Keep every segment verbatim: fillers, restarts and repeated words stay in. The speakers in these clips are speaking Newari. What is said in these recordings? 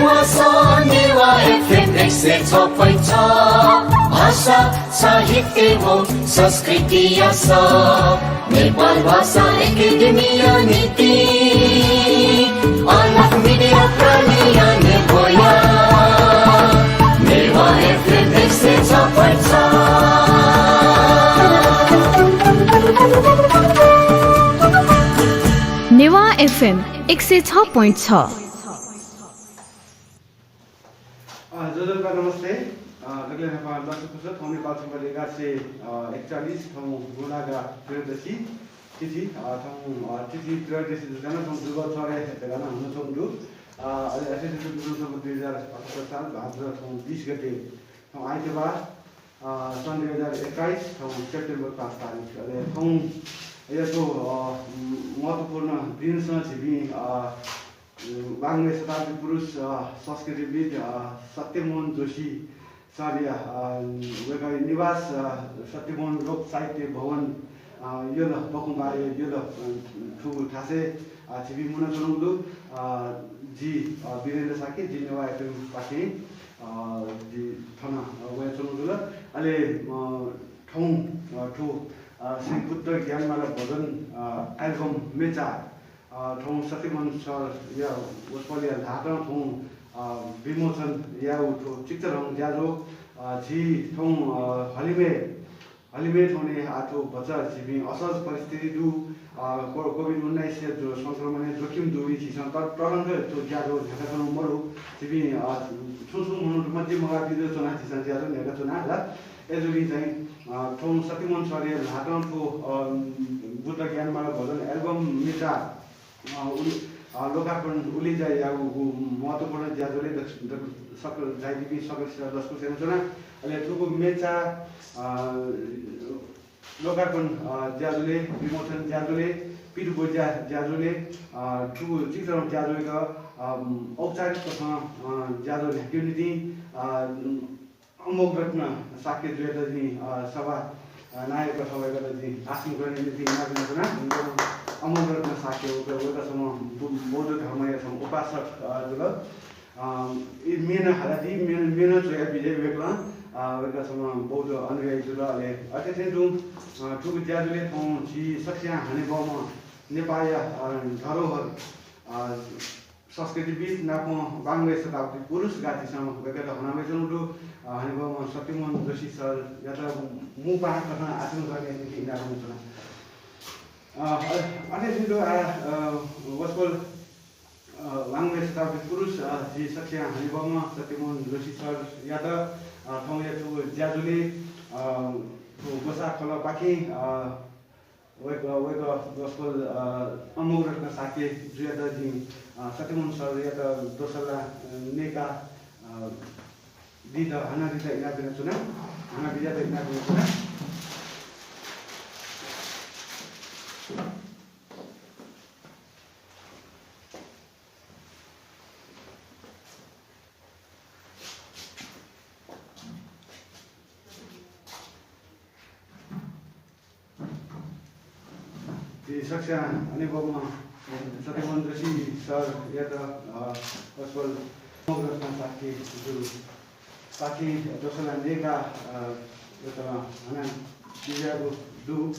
नेवाः एफएम एक सय छ point छ, भाषा, साहित्य व संस्कृति यासः। नेपाल भाषा एकेडेमीया निंतिं अलख मिडिया प्रालिया नेब्वया। नेवाः एफएम एक सय छ point छ। नेवाः एफएम एक सय छ point छ। अ, ज्वजलपा, नमस्ते। अ, दकलय् न्हापां लसकुस। थौं नेपाल सम्बत एघार सय, अ, एकचालिस, थौं गुंलागा त्रयोदशी तिथि, अ, थौं, अ, तिथि त्रयोदशी दुगु नं थौं दुर्गा चौरे धकाः नं हुन च्वंगु दु। अ, अले अथे जुयाः थौं दुई हजार अठहत्तर साल भाद्र थौं बिस गते, थौं आइतबार, अ, सन् दुई हजार एक्काइस, थौं सेप्टेम्बर पाँच तारिख। अले थौं अज्याःगु, अ, महत्त्वपूर्ण दिनसं झीपिं, अ, वाङ्मय शताब्दी पुरुष, अ, संस्कृतिविद्, अ, सत्यमोहन जोशी सरया, अ, वय्कःया निवास, अ, सत्यमोहन लोक साहित्य भवन, अ, यल, बखुंबहाःया यल, अ, थुगु थासय्, अ, झीपिं मुनाच्वनागु दु। अ, जि, अ, वीरेन्द्र शाक्य, जि नेवाः एफएमपाखें, अ, जि थन, अ, वयाच्वनागु दु। अले, अ, थौं, अ, थ्व, अ, श्री बुद्ध ज्ञानमाला भजन, अ, album मेचा, अ, थौं सत्यमोहन सरया वसपोलया ल्हातं थौं, अ, विमोचन यायेगु थ्व चित्तधंगु ज्याझ्वः, अ, झी थौं, अ, हलिमय्, हलिमय् थौंनि आः थ्व भचा झीपिं असहज परिस्थिति दु, अ, को-, कोभिड उन्नाइसया जो-, संक्रमणया जोखिम दुगुलिं झीसं त-, तःधंक थ्व ज्याझ्वः न्ह्याकाच्वनागु मदु। झीपिं, अ, छुं छुं मनूत मध्ये मगाः बिज्यानाच्वना झीसं ज्याझ्वः न्ह्याकाच्वना ला। अय्जूगुलिं चाहिँ, अ, थौं सत्यमोहन सरया ल्हातं थ्व, अ, बुद्ध ज्ञानमाला भजन album मेचा, अ, उलि-, अ, लोकार्पण उलेज्या यायेगु महत्त्वपूर्ण ज्याझ्वलय् दक-, दक-, सकल झायादीपिं सकलसित लसकुस यानाच्वना। अले थुगु मेचा, अ, लोकार्पण, अ, ज्याझ्वलय्, विमोचन ज्याझ्वलय्, पितब्वज्या ज्याझ्वलय्, अ, थुगु चित्तधंगु ज्याझ्वःयात, अ, औपचारिक कथं, अ, ज्याझ्वः न्ह्याकेगु निंतिं, अ, अमोघरत्न शाक्य जुयात जिं, अ, सभा, अ, नायःया कथं वय्कःयात जिं आसन ग्रहणया निंतिं इनाप यानाच्वना। अमोघरत्न शाक्य वय्कः, वय्कः छम्ह बु-, बौद्ध धर्मया छम्ह उपासक, अ, जुल। अ, ई म्ये नं हालादी, म्ये नं, म्ये नं च्वया बिज्याइ वय्कलं, अ, वय्कः छम्ह बौद्ध अनुयायी जुल। अले अथे थें तुं, अ, थुगु ज्याझ्वलय् थौं झी सकसियां हनेबहःम्ह नेपाःया, अ, धरोहर, अ, संस्कृतिविद् नापं वाङ्मय शताब्दी पुरुष धकाः झीसं वय्कःयात हना वयाच्वनागु दु। अ, हनेबहःम्ह सत्यमोहन जोशी सरयात मू पाहां कथं आसन ग्रहणया निंतिं इनाप यानाच्वना। अ, अ, अथे थें तुं, अ, अ, वसपोल अ, वाङ्मय शताब्दी पुरुष, अ, झी सकसियां हनेबहःम्ह सत्यमोहन जोशी सरयात, अ, थौंया थुगु ज्याझ्वलय्, अ, थ्व ग्वसाः खलःपाखें, अ, वय्कः, वय्कः वसपोल, अ, अमोघरत्न शाक्य जुयात जिं, अ, सत्यमोहन सरयात दोसल्ला, अ, नयेका, अ, दीत, हानं दीत इनाप यानाच्वना, हानं बिज्यात इनाप यानाच्वना। झी सकसियां हनेबहःम्ह सत्यमोहन जोशी सरयात, अ, वसपोल अमोघरत्न शाक्य जु पाखें दोसल्ला नयेका, अ, यात हानं बिज्यायेगु दु।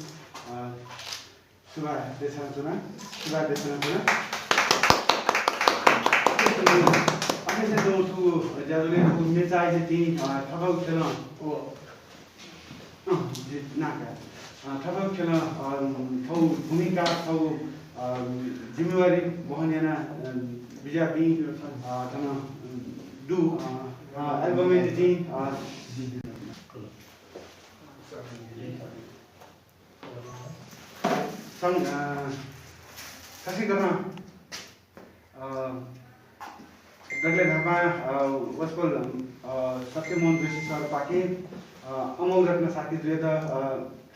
अ, सुभाय् देछानाच्वना, सुभाय् देछानाच्वना। अथे थें तुं थुगु ज्याझ्वलय् थुगु मेचाया निंतिं, अ, थःथःगु ख्यलं, अ, जि नाका, अ, थःथःगु ख्यलं, अ, थःगु भूमिका, थःगु, अ, जिम्मेवारी वहन याना, अ, बिज्याःपिं, अ, थन, अ, दु, अ, अ, album-या निंतिं, अ, सं-, अ, संक्षिप्तमा, अ, दकलय् न्हापां, अ, वसपोल, अ, सत्यमोहन जोशी सरपाखें, अ, अमोघरत्न शाक्यजुयात, अ,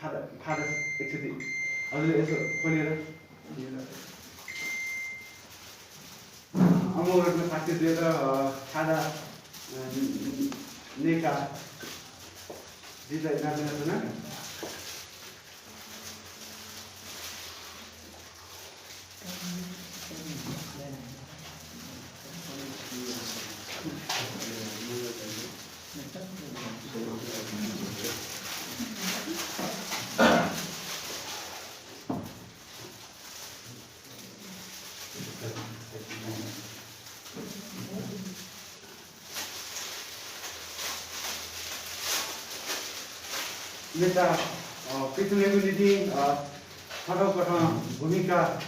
खादा, खादा एकचोटि हजुरले यसो खोलेर अमोघरत्न शाक्यजुयात, अ, खादा, अ, नयेका जितः इनाप यानाच्वना। मेचा, अ, पिथनेगु निंतिं, अ, थःथःकथं भूमिका, अ,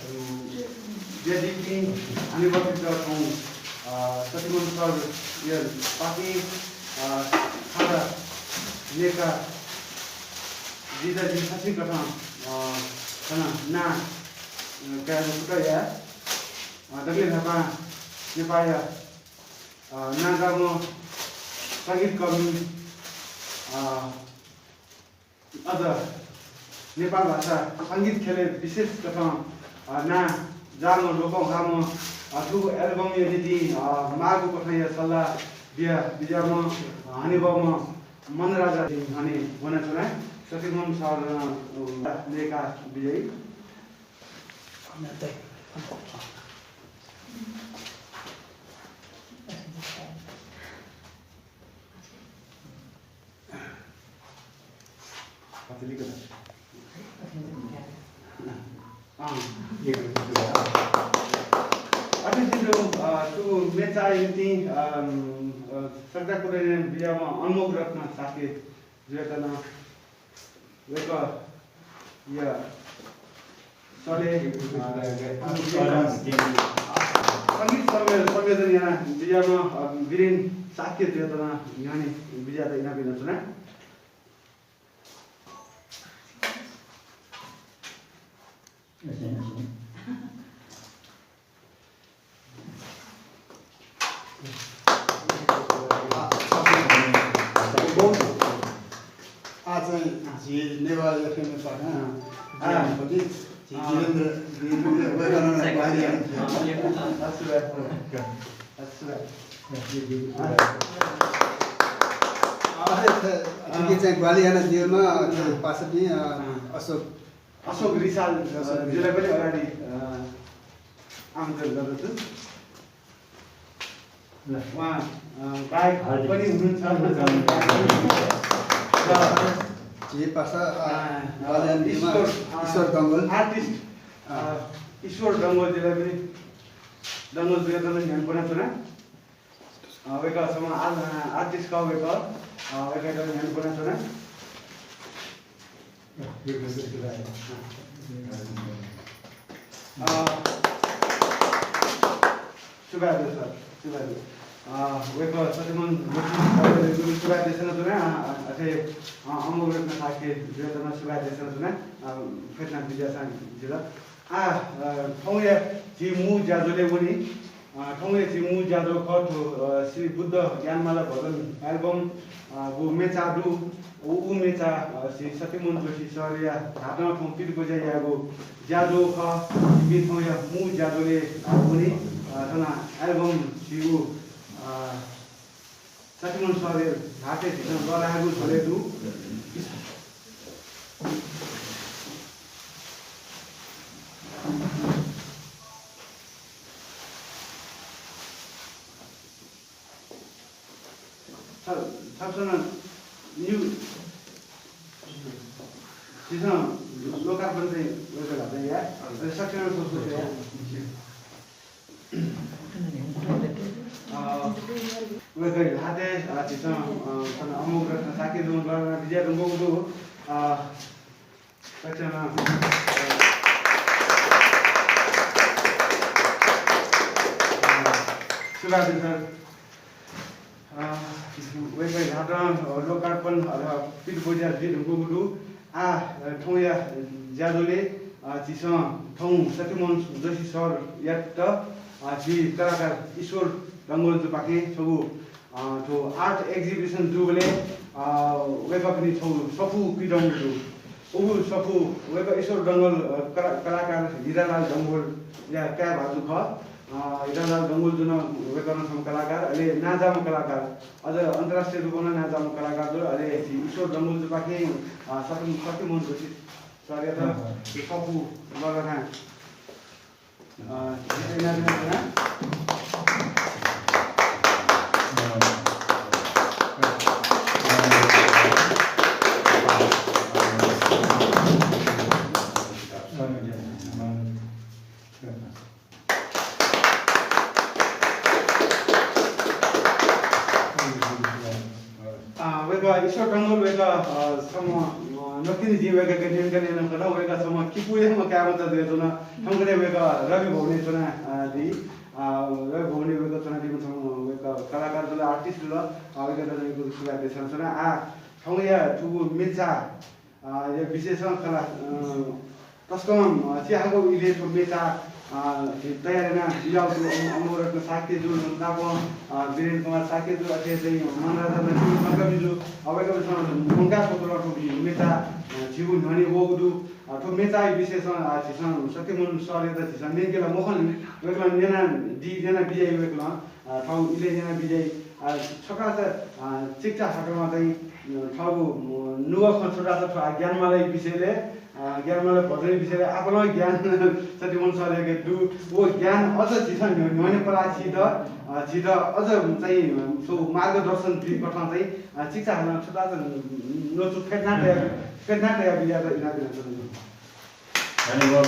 बियादीपिं हनेबहःपिन्त थौं, अ, शक्तिमोहन सरया पाखें, अ, खादा मेचा जितः जिं छसिकथं, अ, थन नां, अ, कायेगु कुतः याये। अ, दकलय् न्हापां नेपाःया, अ, नांजाःम्ह संगीतकर्मी, अ, अझ नेपाल भाषा संगीत ख्यलय् विशेष कथं, अ, नांजाःम्ह लोकंह्वाःम्ह, अ, थुगु album-या निंतिं, अ, माःगु कथंया सल्लाह बिया बिज्याःम्ह, अ, हनेबहःम्ह मनराजा हनेबहःम्ह। शक्तिमोहन सर, अ, मेचा बियाइ। अँ। अथे जुयाः, अ, थुगु मेचाया निंतिं, अ, अ, सग्दा कुतः याना बिज्याःम्ह अनमोल रत्न शाक्य जुयात नं वय्कःया सले, अ, संगीत संयो-, संयोजन याना बिज्याःम्ह, अ, वीरेन शाक्य जुयात नं न्ह्यःने बिज्यायेत इनाप यानाच्वना। आः चाहिँ झी नेवाः FM पाखें, अँ। झी अँ। अधिपति, झी अँ। वीरेन्द्र, वीरेन्द्र वय्कलं ग्वाहालि यानादिल। अँ। अँ। अथे, अथे, अँ। चाहिँ ग्वाहालि यानादीम्ह, अँ। पासापिं, अँ, अँ। अशोक अशोक रिसाल, अ, अशोक रिसाल। ज्यूलाई पनि अगाडि, अ, आमन्त्रण गर्दछु। ल। उहाँ, अ, गायक हार्दिक पनि हुनुहुन्छ। हार्दिक र झी पासा, अ, अ, बालयान ईश्वर, अ, ईश्वर डंगोल। Artist, अ, अ, ईश्वर डंगोल ज्यूलाई पनि, डंगोल ज्यूयात नं न्ह्यःने ब्वनाच्वना। अ, वय्कः छम्ह आ-, artist खः वय्कः, अ, वय्कःयात न्ह्यःने ब्वनाच्वना। अ, सुभाय् दु सर, सुभाय् दु। अ, वय्कः शक्तिमोहन जोशी सरयात सुभाय् देछानाच्वना, अ, अथे, अ, अनमोल रत्न शाक्य ज्यूयात नं सुभाय् देछानाच्वना, अ, फ्यतुना बिज्याःसां जिल। आ, अ, थौंया झी मू ज्याझ्वलय् वनी। अ, थौंया झी मू ज्याझ्वः खः थ्व, अ, श्री बुद्ध ज्ञानमाला भजन album, अ, गु मेचा दु। उ, उ मेचा, अ, श्री शक्तिमोहन जोशी सरया न्हापां थौं पित ब्वज्या यायेगु ज्याझ्वः खः। इपिं थौंया मू ज्याझ्वलय्, अ, वनी। अ, थन album झीगु, अ, शक्तिमोहन सरया ल्हातय् झीसं लःल्हायेगु झ्वलय् दु। छ-, छकः नं न्यू झीसं लोकार्पण चाहिँ वय्कःया ल्हातय् याये। अले शक्तिमोहन सरयात याये। अ, वय्कःया ल्हातय्, अ, झीसं, अ, थन अनमोल रत्न शाक्य जुं लःल्हाना बिज्याये धुंकूगु दु। अ, कक्षामा, अ, अ, सुभाय् दु सर। अ, वय्कःया ल्हातं, अ, लोकार्पण अथवा पित ब्वज्या जुइ धुंकूगु दु। आः, अ, थौंया ज्याझ्वलय्, अ, झीसं थौं शक्तिमोहन जोशी सरयात, अ, झी कलाकार ईश्वर डंगोल जुपाखें छगू, अ, थ्व art exhibition जूबलय्, अ, वय्कःपिनि छगू सफू पिदंगु दु। उगु सफू वय्कः ईश्वर डंगोल, अ, कला-, कलाकार हिरालाल डंगोलया काय् भाजु खः। अ, हिरालाल डंगोल जु नं वय्कः नं छम्ह कलाकार, अले नांजाःम्ह कलाकार, अझ अन्तर्राष्ट्रिय रूपं नं नांजाःम्ह कलाकार दु। अले झी ईश्वर डंगोल जुपाखें, अ, शक्ति-, शक्तिमोहन जोशी सरयात, अँ, अँ। सफू लःल्हाना। अ, अ, वय्कः ईश्वर डंगोल वय्कः, अ, छम्ह, अ, नकतिनि जिं वय्कःयाके न्यंकं न्यनाकल, वय्कः छम्ह किपूयाम्ह काय्मचा जुयाच्वन। थौंकन्हय् वय्कः रवि भवनय् च्वना, अ, दी। अ, रवि भवनय् वय्कः च्वनादीम्ह छम्ह वय्कः कलाकार जुल, artist जुल। अ, वय्कःयात जिं सुभाय् देछानाच्वना। आः थौंया थुगु मेचा, अ, या विषयसं खला, अ, तसकं, अ, चिहाकःगु इलय् थ्व मेचा, अ, तयार याना बियागु अम-, अमोघरत्न शाक्यजु नाप, अ, वीरेन्द्र कुमार शाक्यजु, अथे चाहिँ मनराजा लक्ष्मी संकमिजु, अ, वय्कःपिन्सं मुंका स्वतल थ्व मेचा, अ, झीगु न्ह्यःने वःगु दु। अ, थ्व मेचाया विषयसं, अ, झीसं सत्यमोहन सरयात झीसं न्यंके ला मखंनि, वय्कलं न्यनादी, न्यनाबिज्याइ वय्कलं। अ, थौं इलय् न्यनाबिज्याइ। अ, छकः चा, अ, चिकिचा हाकनं चाहिँ, अ, थःगु, अ, नुगः खँ छुटासा थ्व ज्ञानमालाया विषयलय्, अ, ज्ञानमाला भजनया विषयलय् आपालं ज्ञान सत्यमोहन सरयाके दु। व ज्ञान अझ झीसं न्ह्यः-, न्ह्यःने पलाः झीत, अ, झीत अझ चाहिँ, अ, थ्व मार्गदर्शन जुइकथं चाहिँ, अ, चिकिचा हाकनं छुटासा न्वचु फ्यतुना तया, फ्यतुना तयाबिज्यात इनाप यानाच्वना। धन्यवाद।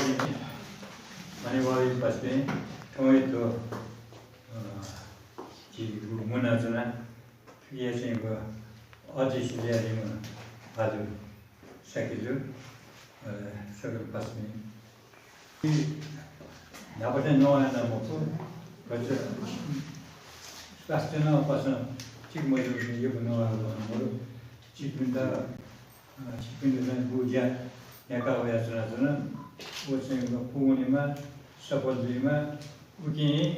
धन्यवाद पासापिं। थौंया थ्व अ, झी मुनाच्वना। थुकिया चाहिँ व अध्यक्ष जुयादीम्ह भाजु शाक्यजु, अ, सकल पासापिं। न्हापा चाहिँ नवाना मखु, भचा स्वास्थ्य नं पासां ठीक मजुल, यक्व नवाना मरु। झीपिन्त अ, छिकपिन्त चाहिँ गुगु ज्या न्ह्याका वयाच्वनाच्वन, व चाहिँ व पूवनेमा, सफल जुइमा। उकिं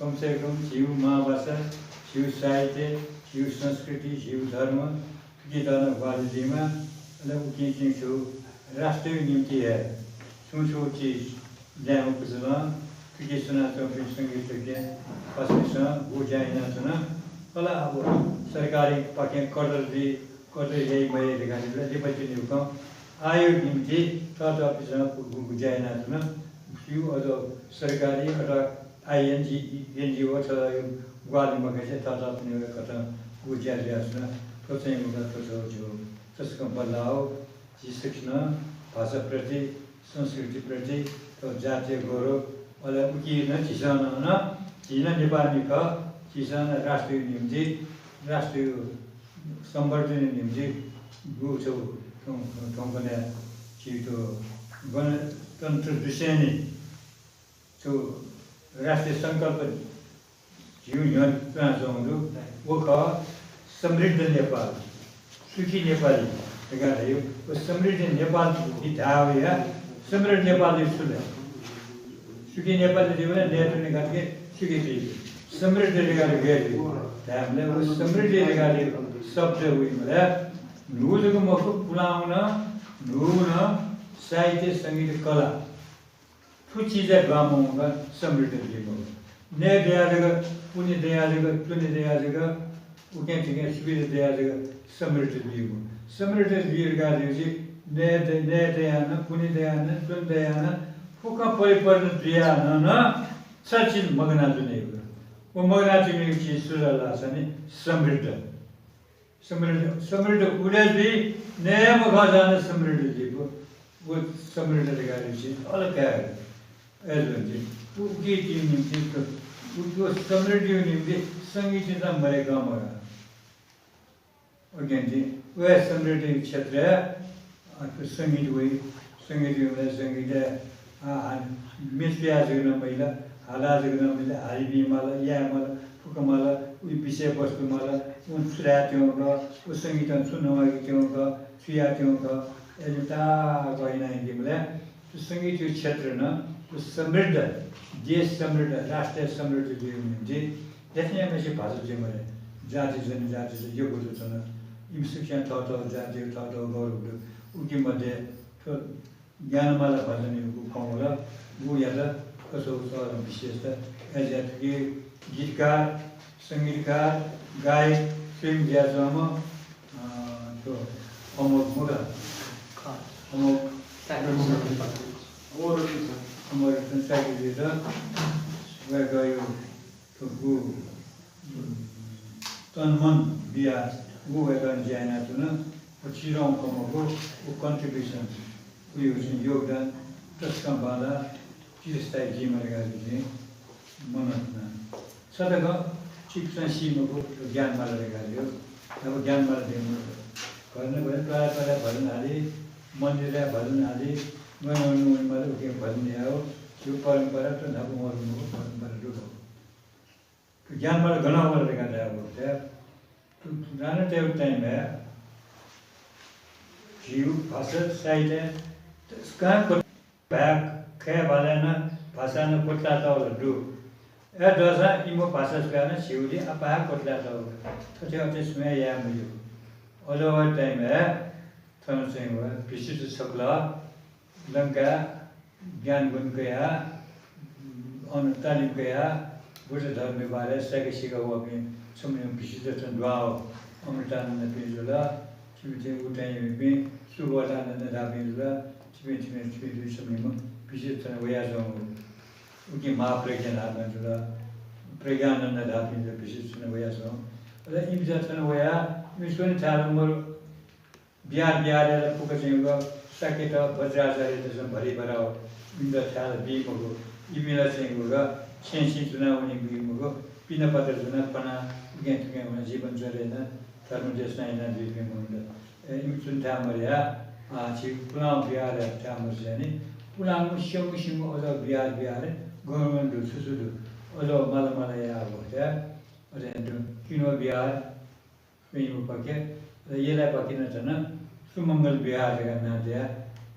कम से कम झीगु मांभाषा, झीगु साहित्य, झीगु संस्कृति, झीगु धर्म, थुकियात नं ग्वाहालि जुइमा। अले उकिं चाहिँ झीगु राष्ट्रया निंतिं हे छुं छुं चिज ज्या मपुचलं, थुकी च्वनाच्वंपिं संगीतज्ञ पासापिन्सं गुगु ज्या यानाच्वन। अले अब सरकारपाखें कदर जुइ, कदर याइ मयाइ धकाः लिपा च्वनीगु खँ। आःया निंतिं थःथःपिन्सं गुगु ज्या यानाच्वन। छिगु अझ सरकारी अथवा आइएनजी, एनजिओ थःथःगु ग्वाहालि मखंसे थःथःपिनिगु कथं गुगु ज्या जुयाच्वन। थ्व चाहिँ उगु थ्व छगू झीगु तसकं बल्लाः हो। झी सकसिनं भाषाप्रति, संस्कृतिप्रति, थ्व जातीय गौरव, अले उकी नं झीसं नं, झी नं नेपाःमि खः, झीसं नं राष्ट्रया निम्ति, राष्ट्रया संवर्धनया निम्ति गुगु छगू थौं-, थौंकन्हय् झी थ्व गणतन्त्र दिसेंलि छगू राष्ट्रिय संकल्प झीगु न्ह्यःने च्वनाच्वंगु दु। व खः समृद्ध नेपाल, सुखी नेपाली धकाः धयागु। व समृद्ध नेपाल धायेवया समृद्ध नेपाल छु ले? सुखी नेपाली जुइबलय् नयेत्वने गातिके सुखी जुइ। समृद्ध धकाः गय् जुइ धायेबलय् व समृद्ध धकाः शब्द वइबलय् न्हू जक मखु, पुलांगु नं, न्हूगु नं, साहित्य, संगीत, कला, थ्व चिजय् दुहां मवंक समृद्ध जुइ मखु। नये दयाः जक, पुने दयाः जक, त्वने दयाः जक, उखें थुखें सुविधा दयाः जक समृद्ध जुइ मखु। समृद्ध जुइ धकाः धाःसा नये द-, नये दयाः नं, पुने दयाः नं, त्वने दयाः नं, फुक्कं परिपूर्ण जुयाः नं, नं छगू चिज मगानाच्वनीगु। व मगानाच्वनीगु चिज छु धाःसा नि समृद्ध। समृद्ध, समृद्ध उलय् जुइ, नये मखंसां नं समृद्ध जुइ। व, व समृद्ध धकाः धाःसा अलग हे जुइ। उ, उकिया निम्ति, उ, व समृद्धिया निम्ति संगीतयात मदय्कं मगाः। उकिं व समृद्धिया क्षेत्रय् अ, थ्व संगीत वइ, संगीत वइबलय् संगीतय्, अ, अ, म्ये च्वयाः जक नं मजिल, हालाः जक नं मजिल, हालाबी माल, याये माल, फुक्क माल, उकी विषयवस्तु माल, उकी छु धायेत्यंगु खः, व संगीतं छु नवानाबित्यंगु खः, छु यायेत्यंगु खः, अय् ताःक यानादीबलय् थ्व संगीतया क्षेत्रं नं थ्व समृद्ध, देश समृद्ध, राष्ट्र समृद्ध जुइगु निम्ति दथुइ यानाः मेगु भाषा जुइ मते, जाति जनजाति यक्व दु थन। इमिसं थःथःगु जातिया थःथःगु गौरव दु। उकी मध्ये थ्व ज्ञानमाला भजनया खँ वल, गुयात थ्व छगू विशेषता। अय्‌जुयाः थुकी गीतकार, संगीतकार, गायक स्वयं जुयाच्वंम्ह, अ, थ्व अमोघ मखु ला? अमोघ, अमोघरत्न शाक्यजुयात वय्‌कःया थुगु, उम्, तन मन बियाः व वय्‌कलं ज्या यानाच्वन। व चिधंगु खँ मखु, व contribution, व योगदान तसकं बांलाः, चिरस्थायी जुइमा धकाः जिं मनंतुना। छता खँ छिकपिन्सं सी मखु, थ्व ज्ञानमाला धकाः धाइ। अब ज्ञानमाला धइम्ह भजन, भजन, त्वालय् त्वालय् भजन हाली, मन्दिरय् भजन आदि गन वने माल उकिं भजन यायेगु झीगु परम्परा त न्हापा वःगु परम्परा दु। थ्व ज्ञानमाला गनं वल धकाः धायेगु खः। थ्व नाना तयेगु time-य् झीगु भाषा साहित्य तसकं क्वत-, भाय् खय् भालय् नं भाषा नं क्वतलातःगु ला दु। अय् दःसां इमिगु भाषा स्वयाः नं झीगुलिं अपाः क्वतलातःगु। थथे अथे स्वयाः याये मज्यू। अले व time-य् थन चाहिँ व भिक्षुत छकलं लंकाय् ज्ञान गुण कयाः, अन तालिम कयाः बुद्ध धर्मया बारे सय्‌का सीका वःपिं छम्ह भिक्षुत थन दुहां वः। अमृतानन्दपिं जुल, छिपिं उ time-य् वःपिं सुबोधानन्द धाःपिं जुल, छिपिं, छिपिं, छिपिं, छिपिं छम्ह भिक्षुत थन वयाच्वंगु। उकिं महाप्रज्ञा धाःपिं जुल, प्रज्ञानन्द धाःपिं जुल, भिक्षुत थन वयाच्वंगु। अले इमिसं थन वयाः इमि स्वने थाय् ला मरु। बिहार, बिहारय् ला फुक्क चाहिँ व शाक्यत, वज्राचार्यतसं भरि भराव इमित थाय् ला बी मखु। इमि ला चाहिँ व छेँय् छेँय् च्वनाः वने बी मखु। पिना पात्र च्वनाः फ्वनाः उखें थुखें वनाः जीवन चले यानाः धर्म देशना यानाः जुइपिं मनूत। ए, इमि च्वने थाय् मरु या, आ, झी पुलांगु बिहारय् थाय् मरु यानि। पुलांगु स्यंगु स्यंगु अज्याःगु बिहार, बिहारय् गन गन दु, छु छु दु, अज्याःगु माला माला याःगु हथाय्। अथे यानाः दु, किन्व बिहार, स्वयम्भू पाखे, र यलय् पाखे नं थन सुमंगल बिहार धकाः नां तयाः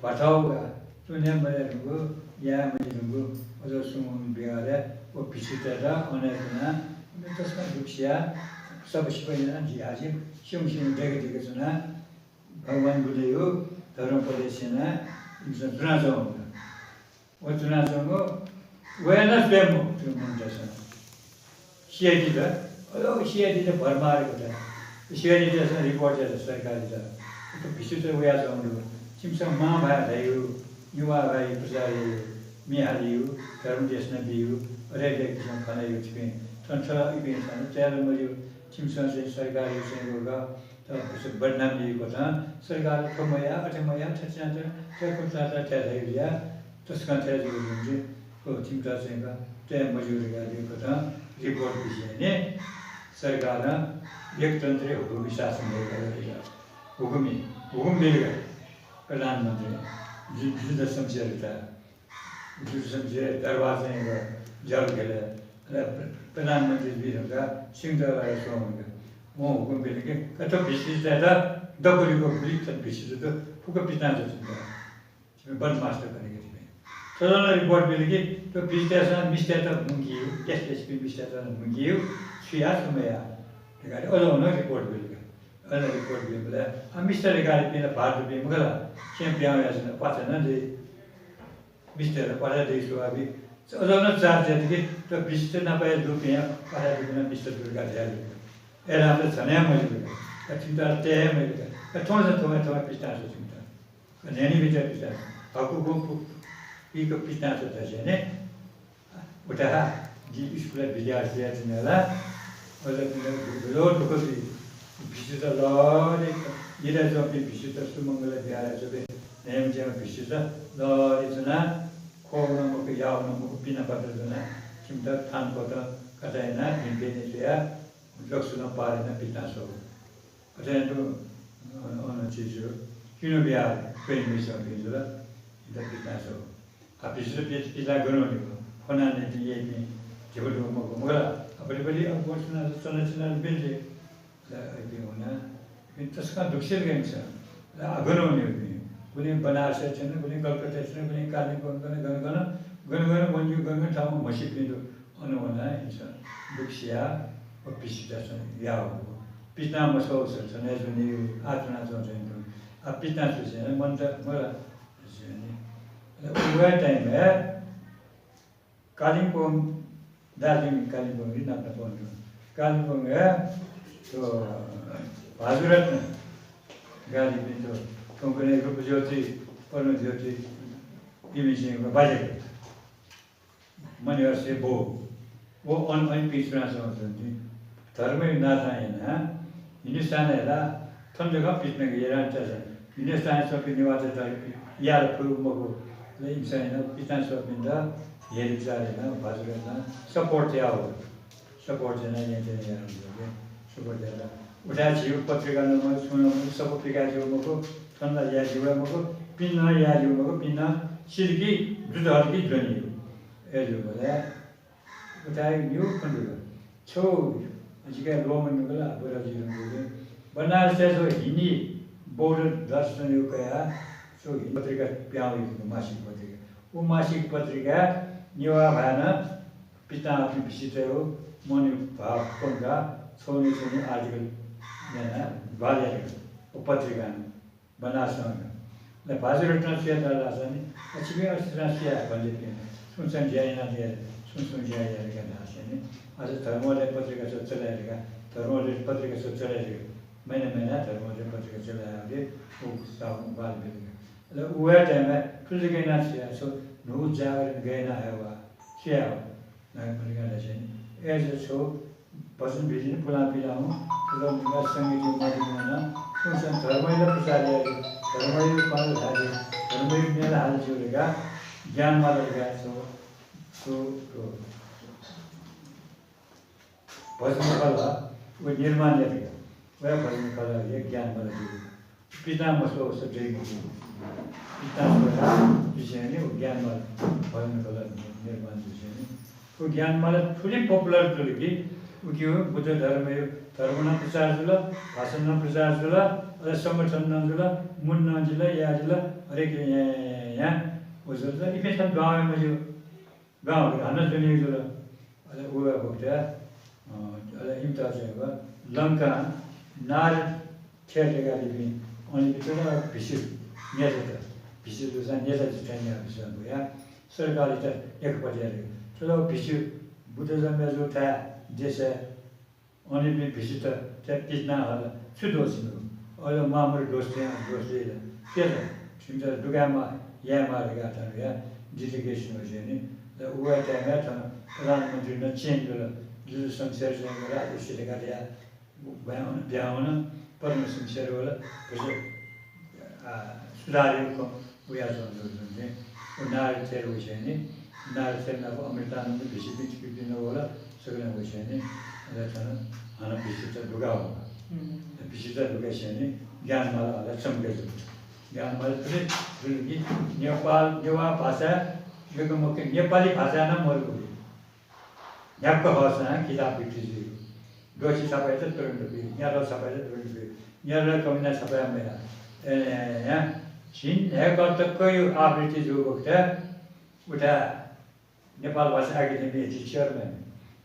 भथाउ गा, च्वने मदये धुंकूगु, याये मज्यू धुंकूगु, अज्याःगु सुमंगल बिहारय् व भिक्षुतय्त अन हे च्वनाः, इमित तसकं दुःख सियाः, सफा सिफा यानाः, झी हाजि स्यंगु स्यंगु दय्‌का दय्‌का च्वनाः, भगवान बुद्धया धर्मोपदेश यानाः इमिसं च्वनाच्वंगु। व च्वनाच्वंगु, वया नं स्वये मफुत मनूतय्सं। CID-त, अले CID-त भरमार कथं। CID-तय्सं report यात सरकारयात। थ्व भिक्षुत वयाच्वंगु दु। छिमिसं मां भाय् धयागु, नेवाः भाय् प्रचार याइगु, म्ये हालागु, धर्म देशना बीगु, अथे अथे किसिमं खँ ल्हाइगु छिपिं। थन थ्व ला इपिं थन तये ला मज्यू। छिमिसं चाहिँ सरकारया चाहिँ व ग, त बदनाम याइगु कथं, सरकारं थ्व मयाः, अथे मयाः, थथे यानाः, थथे कुतः यानाः, थथे धयागु जुयाः, तसकं थथे जूगु जुइ। थ्व छिमित चाहिँ ग, तये मज्यू धकाः धयागु कथं report बिसें नि सरकारं एकतन्त्रीय हुकुमी शासन दय्‌कादिल। हुकुमी, हुकुम बिल का प्रधानमन्त्री जु-, जुद्ध शमशेरयात। जुद्ध शमशेरया दरबार चाहिँ व ज्यालु खेलय्, अले प्र-, प्रधानमन्त्री जुइ धुंकाः सिंहदरबारय् च्वं धुंकाः। वं हुकुम बिल कि, का थ्व भिक्षुतय्त दक्व लिक्व गुलि थन भिक्षुत दु, फुक्क पितिना स्वये छिमित। छिपिं बदमास दु कनेके छिपिं। थ्व नं report बिल कि, थ्व भिक्षुतय्सं मिस्तय्त मुंकीगु, देश देशपिं मिस्तय्त नं मुंकीगु, छु याः छु मयाः धकाः अज्याःगु नं report बिल का। अले report बिलबलय्, आ, मिस्त धकाः इपिं ला भार दुपिं मखु ला, छेँय् पिहां वयाच्वन, पासा नं दइ। मिस्तय्त ला पासा दइ, सुभावि। अज्याःगु नं charge यात कि, थ्व भिक्षुत नाप हे दुपिं हे पासा दुपिं नं मिस्त दु धकाः धयादिल। अय् धाःसा झन हे मज्यू का। का छिमित ला तये हे मज्यू का। का थौं ला थौं हे थौं हे पितिना स्वये छिमित। का न्ह्यःने बिचाः पितिना स्वये। हकु गुं पु-, पुइक पितिना स्वये धासेंलि उता जि स्कुलय् विद्यार्थी जुयाच्वना ला, अले पिने गुलि दुःख जुइ। भिक्षुत लहरे, यलय् च्वंपिं भिक्षुत, सुमंगल बिहारय् च्वंपिं न्हय्म्ह च्याम्ह भिक्षुत लहरे च्वनाः ख्वःगु नं मखु, याःगु नं मखु, पिना पात्र च्वनाः छिमित थान क्वत कता यानाः भिंपिं नं जुयाः दक्व नं पार यानाः पितिना स्वःगु। अथे यानाः तुं, अन, अन चिजु, किन्व बिहार, स्वयम्भू च्वंपिं जुल, इमित पितिना स्वःगु। आ, भिक्षुत पित-, पितिना गन वनीगु, फ्वनाः नयेपिं, यःपिं, धिबा दुम्ह मखु, मखु ला, आ, बलि बलि, आ, गुं च्वनाः, च्वनाच्वनाः बिल जुइ। अले इपिं वनाः, इपिं तसकं दुःख सिल का इमिसं। अले आ, गन वनीगु इपिं। गुलिं बनारसय् च्वन, गुलिं कलकत्ताय् च्वन, गुलिं Kalimpong gun, gun, gun, gun, gun वनीगु, गन, गन ठाउँमा म्हसीपिं दु। अन वनाः इमिसं दुःख सियाः व भिक्षुतय्सं याःगु। पितिना मस्वःगु छ, छन्हु हे च्वनीगु, आः च्वनाच्वंगु चाहिँ तुं। आ, पितिना स्वसें मनूत मखु ला, अले व time-य् कालिम्पोङ, दार्जिलिङ, कालिम्पोङ रि नापनापं तुं। कालिम्पोङय् थ्व भाजुरत्न गालीपिं थ्व, थौंकन्हय् रूपज्योति, पद्मज्योति, इमि चाहिँ बाज्यापिं। मणिहर्षया बौ। व अन, अन पिछुना च्वंच्वंपिं। धर्मया नातां यानाः हिन्दुस्तानय् ला थन जक पितिना यानाः तयाः हिन्दुस्तानय् च्वंपिं नेवाःतय्त याये फुइगु मखु। अले इमिसं यानाः पितिना स्वःपिन्त हेरविचार यानाः भाजुरत्नं support याः। Support यानाः येँ थें यानाः support यानाः। उथाय् झीगु पत्रिका नं मखु, छुं नं मखु, सफा पिकाय् जूगु मखु, थन ला याये ज्यू हे मखु। पिने नं याये ज्यू मखु, पिने नं सिल कि दुत हल कि ज्वनी। अय्‌जूगुलिं उथाय् निगू खँ दु। छगू जिके ल्वःमन ला, बुरा जुइ धुंकूगुलिं बनारसय् छगू हिन्दी बौद्ध दर्शनयागु कयाः छगू हिन्दी पत्रिका पिहां वइगु दु, मासिक पत्रिका। उ मासिक पत्रिकाय् नेवाः भाय् नं पितां अपनी भिसितय् मनय् भाव प्वंकाः छगू नि छगू नि article यानाः ग्वाहालि यात उ पत्रिकां। बनारसं ला भाजु रत्न सुयात धाःसा नि, अ, छिपिं अथे नं सुया भन्छ पिं। सुं सुं ज्या यानादिया, सुं सुं ज्या यानादिया धाःसा नि। अझ धर्मोदय पत्रिका छगू चले धकाः, धर्मोदय पत्रिका छगू चले धकाः। महिना महिना धर्मोदय पत्रिका चले हयादि, उ साबुन बाल बिल। अले उ हे time-य् थुलि जक यानाः सुया, छगू न्हू जागरण गय् यानाः हये वा, सुया वा। नागमणिका धाःसा नि, अय्‌जूगुलिं छगू भजन भिजन पुलां पिलां हुँ, थुलि मुंकाः संगीत माध्यमं नं सुं सुं धर्मया प्रचार याये, धर्मया पाल हाले, धर्मया मेला हाले ज्यू धकाः ज्ञानमाला धकाः छगू, छगू, छगू भजन कलह व निर्माण यात। व भजन कलह हे ज्ञानमाला ज्यू। पितां मस्वःसा दइ मखु। पितां स्वयाः जुसेंलि व ज्ञानमाला भजन कलह निर्माण जुसेंलि। व ज्ञानमाला थुलि popular जुल कि उकिं बुद्ध धर्मया धर्म नं प्रचार जुल, भाषा नं प्रचार जुल, अले संगठन नं जुल, मुन नं जिल, या जिल, हरेक या, या, या, या, व जुल। इपिं छन्हु दुहां वये मज्यू। दुहां वये हानं ज्वनी जुल। अले उ हे भक्त, अ, अले इमित चाहिँ व लंकां नारद थें धकाः इपिं अन इपिं भिक्षु न्येचा त। भिक्षु जूसां न्येचा जुइ थें न्याः भिक्षु वया। सरकारयात एकपट्टि यात। थ्व भिक्षु बुद्ध जन्मे जूगु थाय् देशय् अन इपिं भिक्षुत थें पितिना हल, छु दोष मदु? अले मामूलि दोष थें दोष दइ ला? के ला? छिमित दुकायेमाः, यायेमाः धकाः थन या दिल्ली गेस्ट नोसियनि। अले उ हे time-य् थन प्रधानमन्त्री नं change जुल। जुजुशमशेर चाहिँ राजर्षि धकाः धया, ब्याहा वन, ब्याहा वन, पद्मशमशेर वल, भुसे, आ, सुधारयागु खँ वयाच्वंगु जुल। व नारद थें वसेंलि, नारद थें नाप अमृतानन्द भिक्षुपिं छिपिं पिने वल, सकलें वसेंलि, अले थन हानं भिक्षुत दुकाः वल। हम्म। भिक्षुत दुकासेंलि ज्ञानमाला अले चमके जुल। ज्ञानमाला थुलि जुल कि नेपाल, नेवाः भाषा, यक्व मखु नेपाली भाषाय् नं मरुगु। न्ह्याक्व हःसां किताब बिक्री जुइ। दोषी छपाःयात तुरुन्त बी, न्याद्वः छपाःयात तुरुन्त बी। न्याद्वः कमिना छपाः मया। ए, झिंन्हय्‌कः तकया आवृत्ति जूगु बखतय् उथाय् नेपाल भाषा एकेडेमीया जि chairman,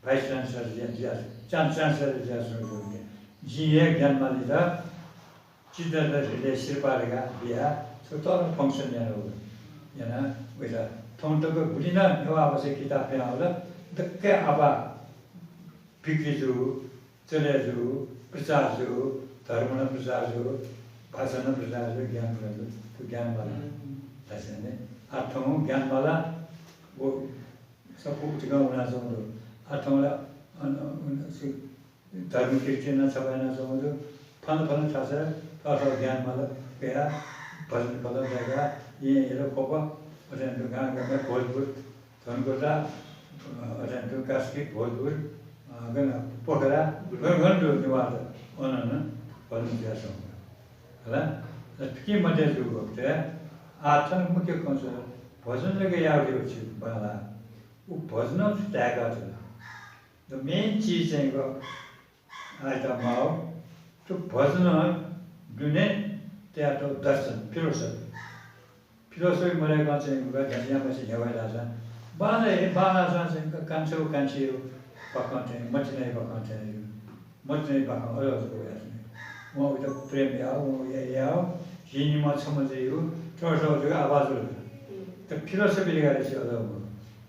vice chancellor जुया, जुया, chan-, chancellor जुयाच्वनागु दु। जिं हे ज्ञानमालायात चित्तधर हृदय सिरपाः धकाः बियाः छगू तःधंगु function यानागु। यानाः वयात थौं तक गुलि नं नेवाः भाषाया किताब पिहां वल, दक्व आपाः बिक्री जू, चले जू, प्रचार जू, धर्म नं प्रचार जू, भाषा नं प्रचार जू, ज्ञान नं जू, थ्व ज्ञानमाला। हम्म। धाःसा नि, आः थौं ज्ञानमाला व सफू उतिकं वनाच्वंगु दु। आः थौं ला, अन, अन, सु-, धर्मकीर्ति नं छपाः यानाच्वंगु दु। फलाना फलाना थासय् थःथः ज्ञानमाला कयाः भजन कलह दय्‌काः येँ यल ख्वप अथें दु गां गामय् भोजपुर, धनकुटा, अ, अथें दु कास्की, भोजपुर, अ, गन पोखरा, गन गन दु नेवाःत अन नं भजन जुयाच्वंगु दु। हला? अले थुकिं मध्ये जूगु बखतय् आः थन मुख्य खँ छु, भजन जक याःगु छि बांलाः। उ भजनं छु धायेका जुल? The main चिज चाहिँ ग आयता माव, थ्व भजनं दुने तयातःगु दर्शन, philosophy। Philosophy मदय्‌कं चाहिँ ग ध्यान यानाः मछि न्ह्यवय् धाःसा, बांलाः हे, बांलाःसां चाहिँ ग कान्छो कान्छी बाखं थें, मतिनाया बाखं थें, मतिनाया बाखं अले अले वयाच्वनी। वं उइत प्रेम याः, वं या-, याः, झी निम्ह छम्ह जुइ, थ्व थ्व जक आभार जुल। त philosophy धकाः छि अले वं।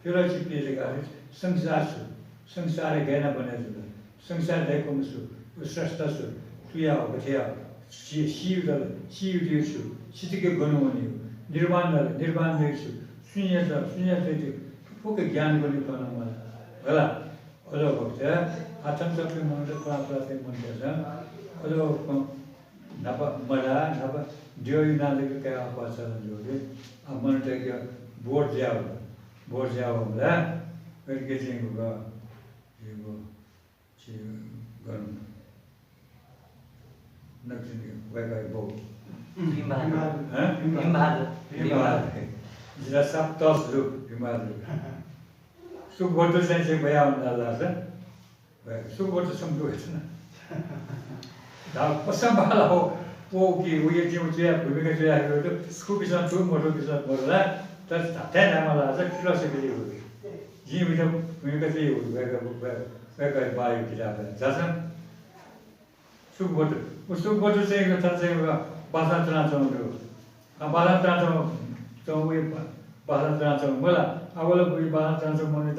Philosophy धकाः संसार छु, संसार गय् यानाः बने जुल, संसार दय्‌कूम्ह सु, व स्रष्टा सु, थुया हो, गथे या हो, सि-, सीगु दल, सीगु दिउ छु, सितिके गन वनीगु, निर्वाण दल, निर्वाण दय्‌कु छु, सुया दल, सुया दय्‌कु, फुक्क ज्ञान गन खँ नं मला। हला, अले भक्तया आथन तपिं मनूत, पुरा पुरापिं मनूतय्‌सं अले न्हापा मदया, न्हापा द्यः यानाः जक कायेगु चलन जूगुलिं, आ, मनूतय्‌के बोध जुयावल। बोध जुयावःबलय् वय्‌कःपिं चाहिँ ग, ग, छि गन नकतिनि वय्‌कःया बौ। भीमबहादुर। हँ? भीमबहादुर। भीमबहादुर। जितः सात दस जु भीमबहादुर। सुकुभद्र चाहिँ चाहिँ बया हुन लाजा। सुकुभद्र छम्ह दु हेर्नु। दा पसम्बाला हो। ओ कि उये जिउ जुया भूमिका जुया हेर्नु। खुबिसं दु मधु बिसं मधु ला। तर धात्थें धायेमाल लाजा philosophy दु। जिं उइत भूमिका जुया वय्कः, वय्कः, वय्कः बायो किताब जासं। सुकुभद्र। व सुकुभद्र चाहिँ थन चाहिँ बासं च्वनाच्वंगु दु। अ, बासं च्वनाच्वं, च्वं वइ बा-, बासं च्वनाच्वंगु मला। अ, वल वइ बासं च्वनाच्वंगु मनूत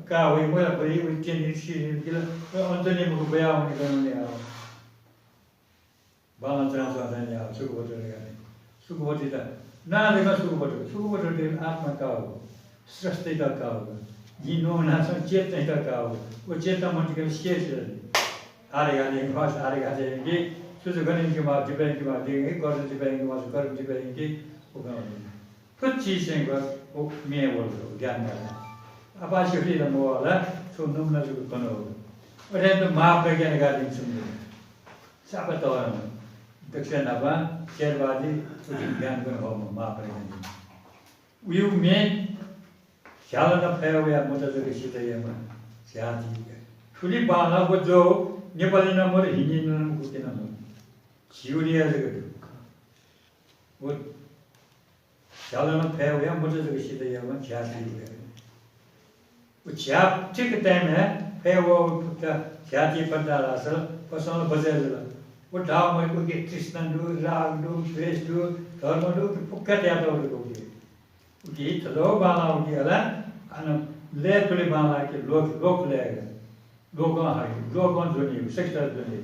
का वइ मला, वइ, वइ त्यन सिल किल। अन्तने मखु बया वने गन वने आ। बासं च्वनाच्वं चाहिँ आ, सुकुभद्र रे गाने। सुकुभद्र त, ना देखा सुकुभद्र, सुकुभद्र दे आत्मा का हो। स्रष्टि त का हो। जिं नोना स चेतना त का हो। वो चेतना मन के शेष है। आरे गाने, बस आरे गाने कि, सुसु गने कि मा, जिब्बे कि मा, दे, कर जिब्बे कि मा, कर जिब्बे कि, वो गाने। कुछ चीज चाहिँ ग, वो मे बोल दो, ज्ञान वाला। अब आज ये तो मोला, सो नमूना जो कनो। अरे तो महाप्रज्ञा ने गाने सुन। सापा तवरं दक्षिण नापं थेरवादी, उकी ज्ञान गुण हो महाप्रज्ञा। उयु मे झ्यालं फय् वया मत जक सित यायेमा झ्याः थी। थुलि बांलाः व जव नेपाली नं मदु, हिन्दी नं मदु, कुकी नं मदु। झीगु लिया जक दु। व झ्यालं फय् वया मत जक सित यायेमा झ्याः थी। व झ्याः ठीक time हे फय् वःगु फुक्का झ्याः ति फत धाःसा पसलं बचय् जुल। व धाःम्ह उकी तृष्णा दु, राग दु, द्वेष दु, धर्म दु, उकी फुक्का त्यात वल उकी। उकी थज्याःगु बांलाः उकी हला, अन लय् खुलि बांलाः कि लोक, लोक लय्। लोकं हइ, लोकं ज्वनी, secular ज्वनी।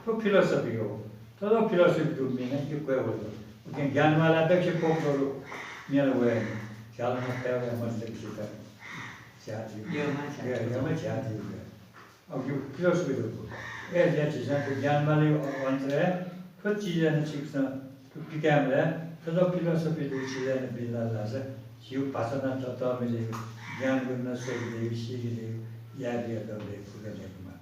थ्व philosophy हो। थज्याःगु philosophy दु मेनं इक्वय् वल। उकी ज्ञानमाला दक्ष पोप दरु मेनं वये। झ्यालं फय् वया मत जक सित। झ्याः थी। यःम्ह झ्याः थी। यःम्ह झ्याः थी। अब यो philosophy दु। ए, ज्या झीसं थ्व ज्ञानमालाया अन्तरय् थ्व चिजय् नं छिकपिन्सं थ्व पिकायेमाल, थ्व philosophy दु चिजय् नं बिल्ला लासा, झीगु भाषा नं तःतःमि दइ, ज्ञान गुण नं स्वये दइ, सीके दइ, याये दइ, दबे फुके दइ मा।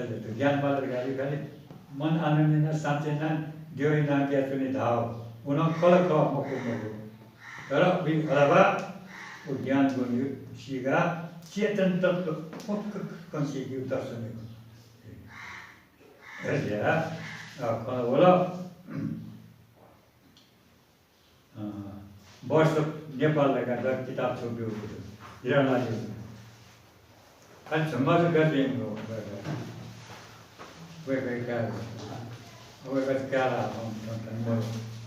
अले थ्व ज्ञानमाला धकाः खालि मन आनन्द याना, शान्ति याना, द्यः याना बियाच्वनी धाः। व नं खः ला खः, मखु मखु। तर उइ अलावा व ज्ञान गुण सीकाः चेतन तत्त्व पक्क खँ सीके दर्शन। अले, अ, खँ वल, अ, वर्ष नेपाल धकाः द किताब छगू ब्यूगु दु। हिरालालया। खालि झंगः जक ब्यूगु दु। वय्कःया काय्। वय्कःया काय् ला हम, हम, हम,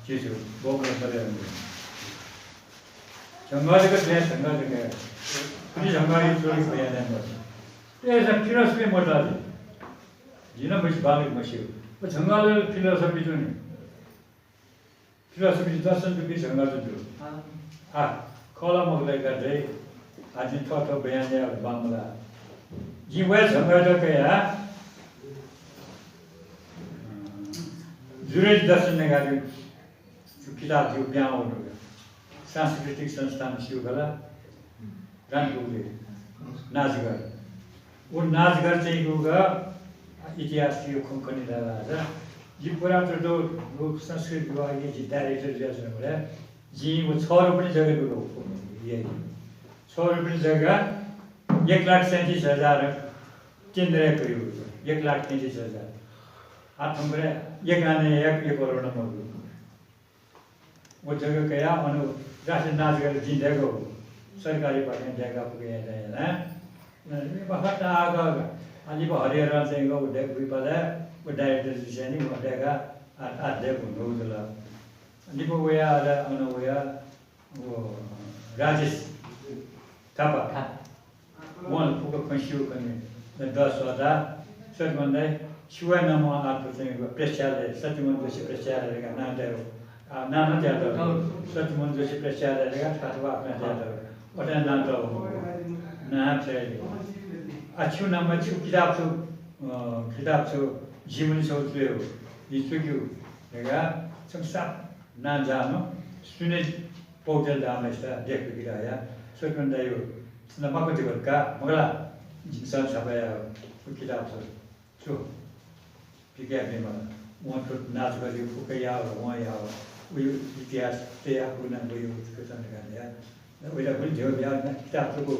झीसं बोमले बले हम। झंगः जक ब्यूगु, झंगः जक। थुलि झंगःया च्वलि ब्यूगु याना मदु। अय्‌सा philosophy मता जि। जिं नं मस्यू, बांलाक मस्यू। व झंगःया philosophy दु नि। Philosophy दर्शन दुपिं झंगःत दु। अँ। आ, खः ला मखु ला धकाः धाइ, आ, जिं थःथः बयान याये बांमलाः। जिं वया झंगःत कयाः, अँ, जुरेज दर्शन धकाः किताब जिगु पिहां वःगु दु। सांस्कृतिक संस्थान स्यू खला, गान्तोकय् नाचघर। व नाचघर चाहिँ गुगु इतिहासया खँ खने धाःसा, जि पुरातत्व व संस्कृति विभागया जि director जुयाच्वनाबलय् जिं व छगू रुपी जक दु। छगू रुपी जक एक लाख सैंतीस हजार tender कयागु। एक लाख सैंतीस हजार। आः थौंकन्हय् एक आना एक, एक करोड नं मजू। व जक कयाः अन राष्ट्रिय नाचघर जिं दय्‌कागु, सरकारी भागं दय्‌काः फुक्क याना याना। लिपा हताहत, आ, लिपा हरिहरं चाहिँ व दय्‌कूगु पालय् व director जुसेंलि व दय्‌काः आ, आ दय्‌कूगु न्हू जुल। लिपा वयाः अन वयाः व राजेश थापा। थापा। वं फुक्क खँ स्यू खनी। दस वटा सत्यमोहन दाइ, छु वया नामं आः थ्व चाहिँ प्रेक्षालय, सत्यमोहन जोशी प्रेक्षालय धकाः नां तयागु। आ, नां नं तयातःगु। सत्यमोहन जोशी प्रेक्षालय धकाः थासय् आपालं तयातःगु। अथे नां तःगु। नां छ्वयागु। आ, छु नामं छु किताब छु, अ, किताब छु, जीवनी छु च्वयेगु। जिं च्वकूगु धकाः छम्ह साप नां जाःम्ह सुनिल पौडेल धाःम्हय्‌सित देख्यू कि धाःसा, सत्यमोहन दाइया छु नां माक्व दिबल का, मखु ला, जिमिसं छापा याःगु किताब छु, छु, पिकयाः बीमाल। वं थ्व नाच गरी फुक्क याः, वं याः, वया इतिहास तयाः पुना वया कथन का या। वया पनि झ्यः बिया किताब थुकू।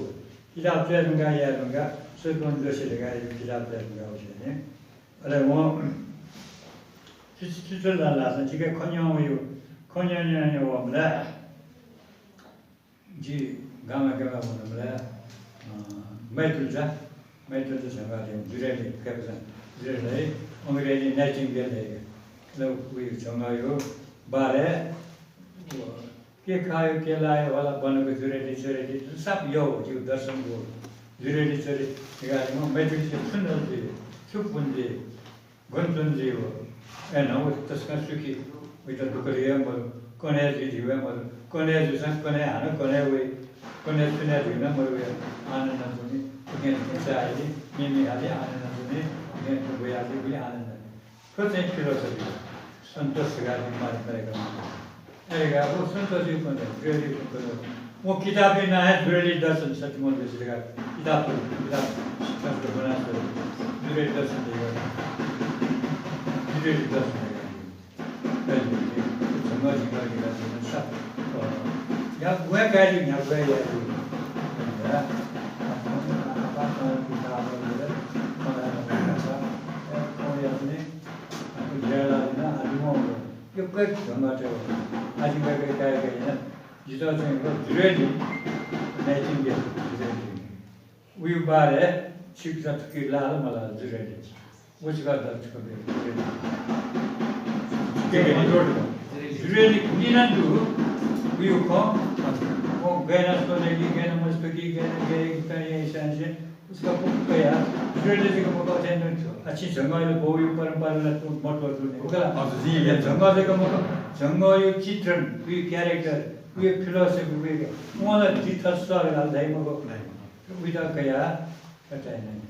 किताब च्वय् धुंका याये धुंका, सत्यमोहन जोशी धकाः एक किताब च्वय् धुंका वसे ने। अले वं चित्र लालासा जिके खन्यं वया, खन्यं न्यं न्यं वःबलय् जि गामा गामा वनबलय्, अ, मैत्रेयीचा, मैत्रेयीचा झंगः जुरेली, कय्‌काचा जुरेली, अंग्रेजी नाइटिंगेल हे। ल, उयो झंगःया बारे, व, के खायो, के लायो, होला, बनक जुरेली, जुरेली, साप यः, जिगु दर्शन गु। जुरेली, जुरेली, गालीमा मैत्रेयीचा सुन्दर जुइ, सुपुन जुइ। गन च्वन जुइ व। अय्‌नं व तसकं सुखी, वयात दुःख जुइ हे मरु, कन्हय् जुइ धइगु हे मरु। कन्हय् जूसां कन्हय् हानं कन्हय् वइ। कन्हय् च्वने धइगु नं मरु वया। आनन्द च्वनी, उखें थुखें चाःहिली, मिमि हाली आनन्द च्वनी, उखें थुखें ब्वयादी, उलि आनन्द। थ्व चाहिँ philosophy, सन्तोष धकाः जिं मार्ग तयागु। अय्‌काः व सन्तोषी कुन, जुरेली कुन। व किताबया नां हे जुरेली दर्शन सत्यमोहन जोशी धकाः किताब, किताब संस्कृत बनास जुरेली दर्शन धकाः। जुरेली दर्शन धकाः। अय्‌जूगुलिं झंगः झंगः गिरा झंगः साप, अ, या गुया गाली न्या गुया या। यो कय् झंगः चाहिँ आजि वय्‌कःया काय्‌काय् याना जितः चाहिँ व जुरेली, नाइटिंगेल जुरेली। उया बारे छिकपिन्सं थुकी लाल मलाल जुरेली। व छिकपिन्त छकः जुरेली। जुरेली गुलि नं दु, उया खँ, व गय् याना स्वल कि, गय् याना मस्वल कि, गय् याना गय् याना गय् याना उसका फुक्क कयाः जुरेली जक मखु, अथें नं छु। आ, छिं झंगःया बौया परम्परा ला तुं मत्वः तुं नि। उकला हजुर, जी, जी। झंगः जक मखु, झंगःया चित्रण, उया character, उया philosophy, उया, वं ला जितः सः धकाः धाइ मखु। धाइ मखु। उइत कयाः कताइ नं।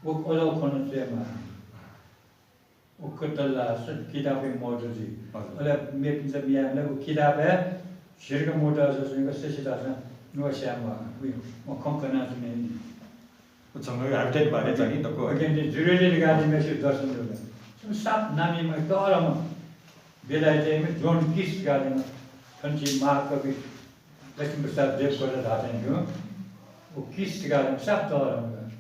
व अलो खँ नं च्वयेमाः। व कतला स-, किताबय् मौजूद जुइ। हजुर। अले मेपिन्सं मियाः व किताबय् झिरक मोटः जसं शशिदासं नुगः स्यायेमाः। उइ, व खँ कनाच्वनी। व झंगःया habitat बारे चाहिँ नि दक्व। अकिं जुरेली धकाः जिमिसं दर्शन जुल। साप नामी मा तःधंम्ह बेलायतया जोन किट्स धकाः जिमिसं थन झी महाकवि लक्ष्मीप्रसाद देवकोटा धाःथें तुं, व किट्स धकाः साप तःधंम्ह।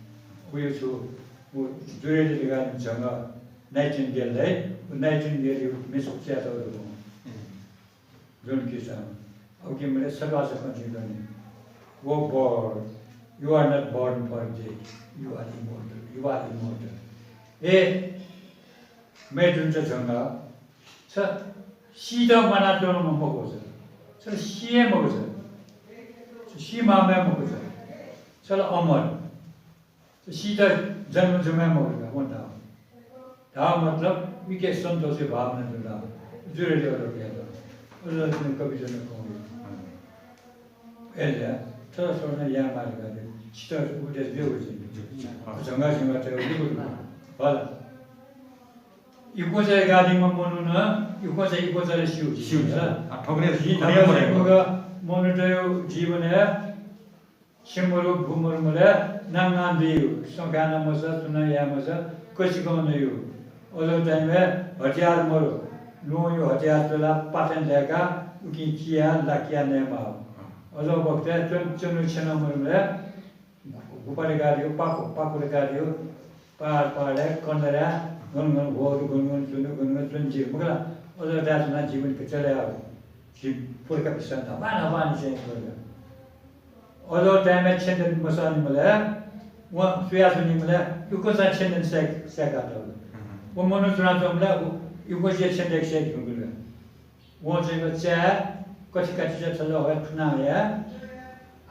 उया छु, व जुरेली धकाः झंगः नाइटिंगेल धाइ, व नाइटिंगेलया म्ये स्वयातःगु दु। जोन किट्सं। अब के म्हटले सलवार सकं झी गने। वो bird, you are not born for death, you are immortal, you are immortal। ए, मैत्रेयीचा झंगः, छ सीत म्वानाच्वंम्ह मखु छ। छ सी हे मखु छ। छ सी माःम्ह हे मखु छ। छ ला अमर। छ सीत जन्म जूम्ह हे मखु का, वं धाः। धाः मतलब, उइके सन्तोषी भावना जुल। जुरेली अलो कयाः। अलो कविता नं कं। अय्‌जुया, थ्व स्वर्ण याये माल का, सीत उपदेश ब्यु जुइ। झंगः झंगः तयेगु दु। भला। इकोचा गादिम्ह मनू नं, इकोचा, इकोचा ला स्यू। स्यू। आ, थोकरे झी खनिया मरे। नामसेंक मनूतय् जीवनय् छिमरु, भूमरुमलय् नांगां दयु, सँ काये नं मसः, छुं नं याये मसः, कसिकं नयु। अलो time-य् हतियार मरु, ल्वहंयु हतियार त्वलाः पाथें दय्काः उकिं चियाः लाकिया नयेमाः। अलो बखतय् च्वन-, च्वन्हु छेँ नं मरुमलय् गुफा दय्कादियु, पाखु, पाखु दय्कादियु, पहाड, पहाडय्, कन्दरय्, गन गन ह्वःदु, गन गन च्वन्हु, गन गन च्वने जिउ मखु ला। अलो दाय् च्वनाः जीवन कथं चले याउ। झी पुर्खा भिसं न्हापा न्हापा निसें च्वंगु। अलो time-य् छेँ दने मसःनिबलय् वं सुया च्वनीबलय् इकोचां छेँ दने सय्-, सय्कातःगु। व मनू च्वनाच्वंबलय् व इकोचां छेँ दय्के सय्के धुंकल। वं चाहिँ चाय् कथि कथि चाहिँ थज्याःगु थुना हयाः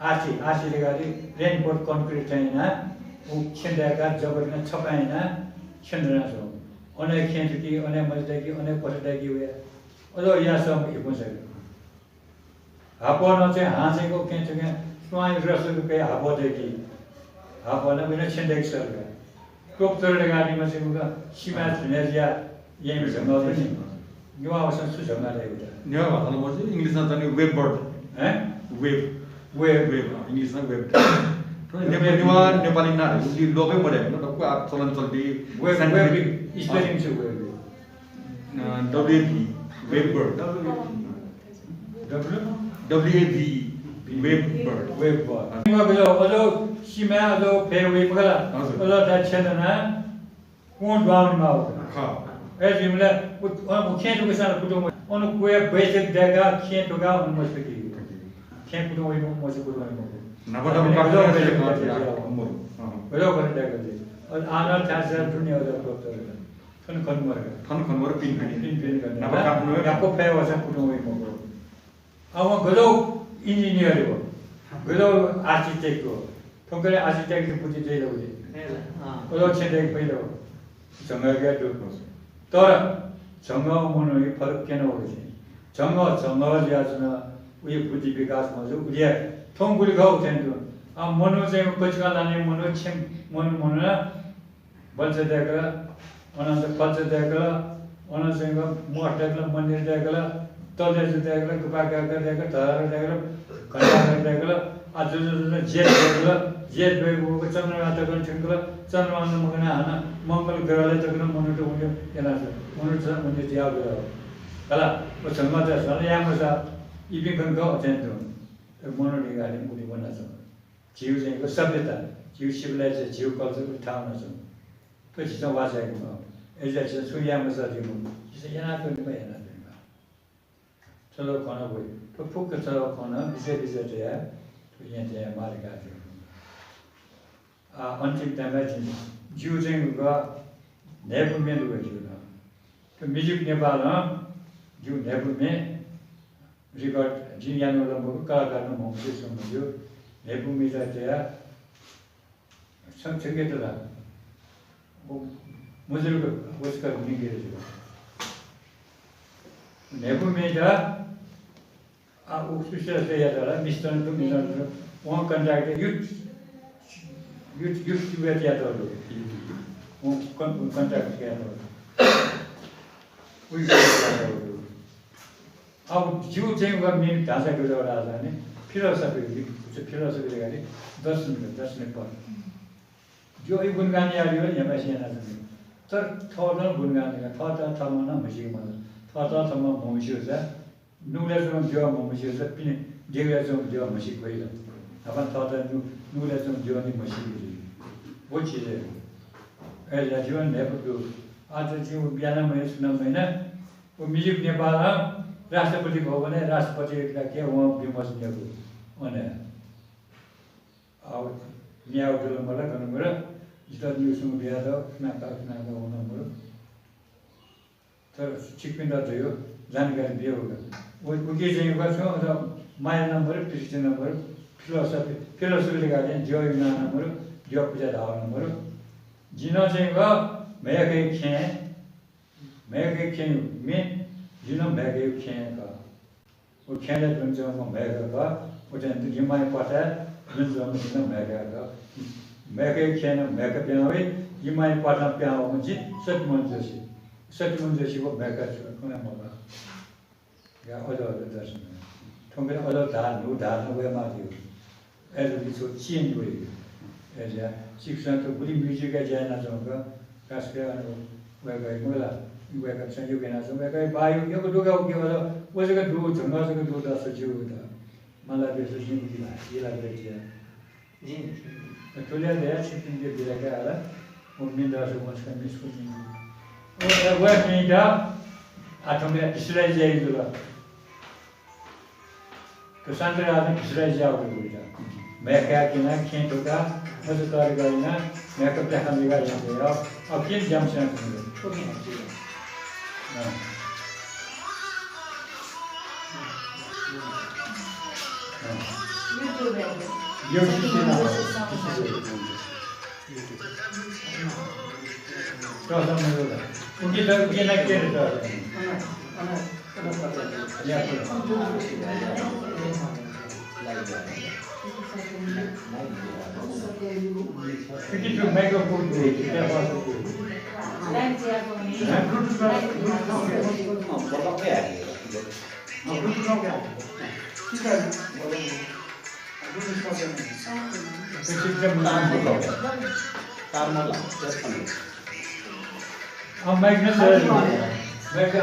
आछि, आछि धकाः reinforced concrete चाहिँ यानाः व छेँ दय्काः जबरं छपाः यानाः छेँ दनाच्वंगु। अन हे खेँ दय्की, अन हे मजि दय्की, अन हे क्वथा दय्की वया। अले यासं इकोचां हापः नं चाहिँ हां चाहिँ व खेँ थुखें स्वांया रस कयाः हापः दय्की। हापः नं वयाः छेँ दय्के सःगु। टोपचोर धकाः निम्ह चाहिँ उका सिमाय् झुन्याः जुयाः याइम्ह झंगः दु नि। नेवाः भाषां छु झंगः धाइ उता? नेवाः भाषां नं मजू, English-नं चाहिँ web bird। हैं? Web। Web। Web, अँ, English-नं web। थ्व web। नेपाली, नेवाः, नेपाली नां उलि लोपै मदय्, मतलब, आ, चलन चल्ती, web, scientific। Web, spelling छु web? अ, W A V, web bird. W? W A V, web bird. Web bird. अझ सिमाय् अझ फय् वइ मखु ला? हजुर। अझ दा छेँ दना, कुँ द्वाः वनेमाः। खः। अय् जुइबलय् उ, अ, उ खेँ थुकसां कुतुं वइ। अन कुँया बैठक दय्काः खेँ थुकाः अन मस्यू कि। खेँ कुतुं वइ मखु, मस्यू कुतुं वइ मखु। न्हापा न्हापा अझ काठमाडौँ बैठक दय्काः दय्काः दय्काः। मरु। अँ। अझ बैठक दय्काः दय्काः। अझ आः नं थाय् दुने अझ कप्तर। थन खने मरु का। थन खने मरु, पिने खने। पिने, पिने खने। न्हापा काठमाडौँ याक्व फय् वःसां कुतुं वइ मखु। अब वं गज्याःगु engineer हो, गज्याःगु architect हो। थौंकन्हय् architect बुद्धि दइ ला उलि? अँ। गज्याःगु छेँ दय्के फइ ला? झंगःया दु। तर झंगः मनूया फरक क्यने वःगु चाहिँ। झंगः, झंगः जुयाच्वन, उया बुद्धि विकास मजू, उलिया थौं गुलि खः उथें तुं। आ, मनू चाहिँ कचिकं लानाः मनू छेँ, मनू, मनू नं बल्छ दय्कल, अनंस फल्छ दय्कल, अनंस मठ दय्कल, मन्दिर दय्कल, तलेजु दय्कल, गुफा दय्कल, दय्कल, धराधर दय्कल, घण्टाघर दय्कल, आ, जुजुजुजु जेट दय्कल, जेट दय्कूगु चन्द्रमा तक नं थ्यंकल, चन्द्रमा नं मखुनि हानं मंगल ग्रहय् तक नं मनूत उन्नति यानाच्वन। मनूत उन्नति याःगु ग्रह हो। हला, व झंगःत झन याये मसा, इपिं खंक अथें तुं। मनू निगाः निं उलि वनाच्वन। झीगु चाहिँ सभ्यता, झीगु civilization, झीगु culture उलि थाहां वनाच्वन। थ्व झीसं वाः चायेके माः। अय्‌जुयाः झीसं छुं याये मसा धइगु मखु। झीसं यानाच्वनेमाः, यानाच्वनेमाः। थ्व ला खँ नं वइ। थ्व फुक्क थ्व ला खँ नं बिचय् बिचय् तयाः थ्व येँ तयाः माः धकाः धइगु। आ, अन्तिम time-य् जिं, जिगु चाहिँ न्हाय्पु म्ये दु का जिगु नं। थ्व Music Nepal-नं जिगु न्हाय्पु म्ये record जिं यानागु ला मखु, कलाकार नं म्हमस्यू, स्वम्ह मजू। न्हाय्पु म्ये तयाः छं, छंके त ला। व मजुलक वचकर हुने गिरे जुल। न्हाय्पु म्ये त, आ, उ सुस्यास्या यात ला, मिस्टर तु, मिस्टर तु, वं contract youth, youth, youth student यात ला। वं con-, contract यात ला। उइ contract यात ला। अब जिगु चाहिँ व म्ये ढाँचा गज्याःगु धाःसा नि, philosophy, philosophy धकाः नि, दर्शन, दर्शनय् पढ। जिगु गुणगान याःगु न्ह्याम्हसिनं यानाच्वनी। तर थःत गुणगान याः, थःत थःम्हं नं म्हसीके माल। थःत थःम्हं म्हमस्यू सा, नुगलय् च्वंम्ह द्यः म्हमस्यू सा, पिने देगलय् च्वंम्ह द्यः म्हसीके फइ ला? न्हापां थःत नु-, नुगलय् च्वंम्ह द्यः नि म्हसीके जुइ। व चिजय्। अय्‌जुयाः जिगु न्हाय्पु दु। आः त जिं व याना मयाना सुनां मयाना, व Music Nepal-नं राष्ट्रपति भवनय् राष्ट्रपतियात वं विमोचन याःगु। अन हे। अब न्याय उठल मला, गन मला, जितः न्यूसं बियात, सुनां का, सुनां का, व नं मरु। तर छिकपिन्त धयो, जानकारी बिया वल। उ, उकी चाहिँ व छुं अझ माया नं मरु, प्रीति नं मरु, philosophy, philosophy धकाः चाहिँ द्यःया नां नं मरु, द्यः पुजा धाःगु नं मरु। जि नं चाहिँ व म्हय्कःया खेँय्, म्हय्कःया खेँय् म्ये, जि नं म्हय्कःया खेँय् खः। व खेँय् दुने च्वंम्ह म्हय्कः खः, उथें जि मांया प्वाथय् दुने च्वंम्ह जि नं म्हय्कः खः। म्हय्कःया खेँय् नं म्हय्कः पिहां वइ, जि मांया प्वाथं पिहां वःम्ह जि सत्यमोहन जोशी। सत्यमोहन जोशी व म्हय्कः खः, खः नं मखु। या, अझ, अझ दर्शन। थौंकन्हय् अझ धाः, न्हू धाः नं वयेमाः धइगु। अय्‌जूगुलिं छगू change वइ। अय्‌जुयाः छिकपिन्सं थ्व गुलि music-या ज्या यानाच्वंगु, खास करके अन वय्‌कःया मखु ला, वय्‌कःपिन्सं यक्व यानाच्वंगु, वय्‌कःया बाःया यक्व दु का, उकी अझ व जक दु, झंगः जक दु, दर्शन ज्यू व द। माला बेस जिं उकी ला, ये ला बेस या। जिं। थुलि धयाः छिकपिन्त बिदा काये हला, व म्ये दर्शन वंसा म्ये छकू म्ये। व, व म्ये दा, आः थौंकन्हय् visualize याये जुल। थ्व शान्तराजं visualize याःगु दु। म्हय्कः क्यनाः खेँ थुकाः मजू तःधंगु यानाः म्हय्कः प्याखं लिगाः यानातयाः अब किन ज्याम स्यानाच्वंगु। अँ। अँ। YouTube-य्। YouTube channel। YouTube। उकी त, उकी नं के रे त? या, उकी त microphone दु, या, Bluetooth नं, Bluetooth नं के? तार मला, just Mic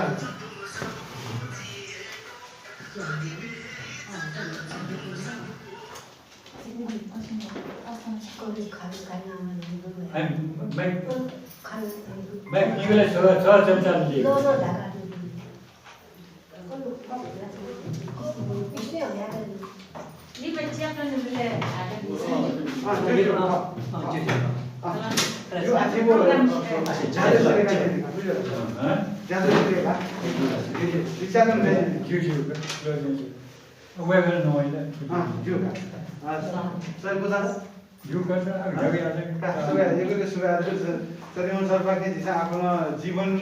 सुभाय्, यक्व यक्व सुभाय् दु। सत्यमोहन सरपाखें झीसं आपालं जीवन